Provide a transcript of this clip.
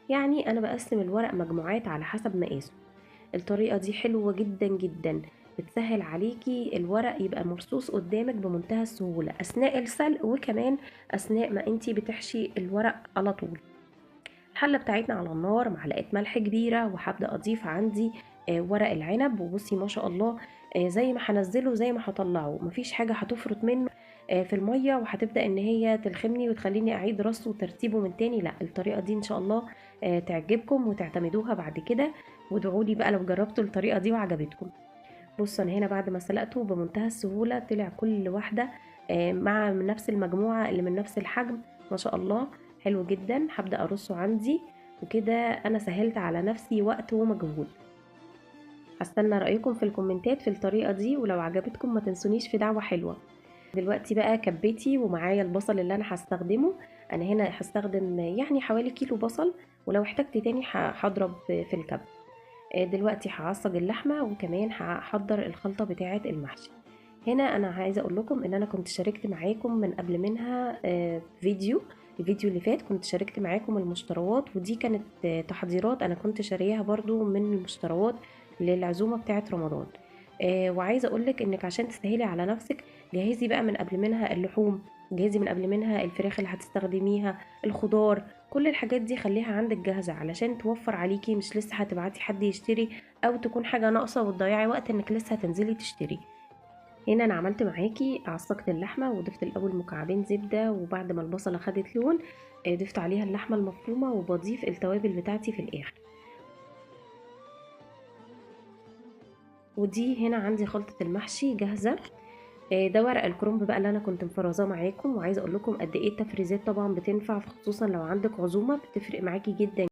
يعني انا بقسم الورق مجموعات على حسب مقاسه. الطريقة دي حلوة جدا جدا، بتسهل عليكي الورق يبقى مرصوص قدامك بمنتهى السهولة اثناء السلق، وكمان اثناء ما انتي بتحشي الورق على طول. الحلة بتاعتنا على النار، معلقة ملح كبيرة، وهبدأ اضيف عندي ورق العنب. وبصي ما شاء الله، زي ما هنزله زي ما هطلعه، مفيش حاجة هتفرط منه في المية وهتبدأ ان هي تلخمني وتخليني اعيد رصه وترتيبه من تاني. لا، الطريقة دي ان شاء الله تعجبكم وتعتمدوها بعد كده، وادعوا لي بقى لو جربتوا الطريقة دي وعجبتكم. بصوا انا هنا بعد ما سلقته بمنتهى السهولة طلع كل واحدة مع نفس المجموعة اللي من نفس الحجم، ما شاء الله حلو جدا. هبدأ ارصه عندي، وكده انا سهلت على نفسي وقت ومجهود. هستنى رأيكم في الكومنتات في الطريقة دي، ولو عجبتكم ما تنسونيش في دعوة حلوة. دلوقتي بقى كبتي ومعايا البصل اللي انا هستخدمه. انا هنا هستخدم حوالي كيلو بصل، ولو احتجت تاني هضرب في الكب. دلوقتي هعصج اللحمة، وكمان هحضر الخلطة بتاعة المحشي. هنا انا عايزة اقول لكم ان انا كنت شاركت معاكم من قبل منها فيديو، الفيديو اللي فات كنت شاركت معاكم المشتريات، ودي كانت تحضيرات انا كنت شارياها برضو من المشتريات للعزومة بتاعة رمضان. وعايزة اقولك انك عشان تسهلي على نفسك جهزي بقى من قبل منها اللحوم، جهزي من قبل منها الفراخ اللي هتستخدميها، الخضار، كل الحاجات دي خليها عندك جاهزة علشان توفر عليكي، مش لسه هتبعتي حد يشتري او تكون حاجة ناقصة وتضيعي وقت انك لسه هتنزلي تشتري. هنا انا عملت معاكي عصقت اللحمة وضفت الاول مكعبين زبدة، وبعد ما البصلة خدت لون، ضفت عليها اللحمة المفرومة، وبضيف التوابل بتاعتي في الاخر. ودي هنا عندي خلطة المحشي جاهزة. ده ورق الكرنب بقى اللي انا كنت مفرزاه معاكم، وعايزه اقول لكم قد ايه التفريزات طبعا بتنفع، خصوصا لو عندك عزومة بتفرق معاكي جدا.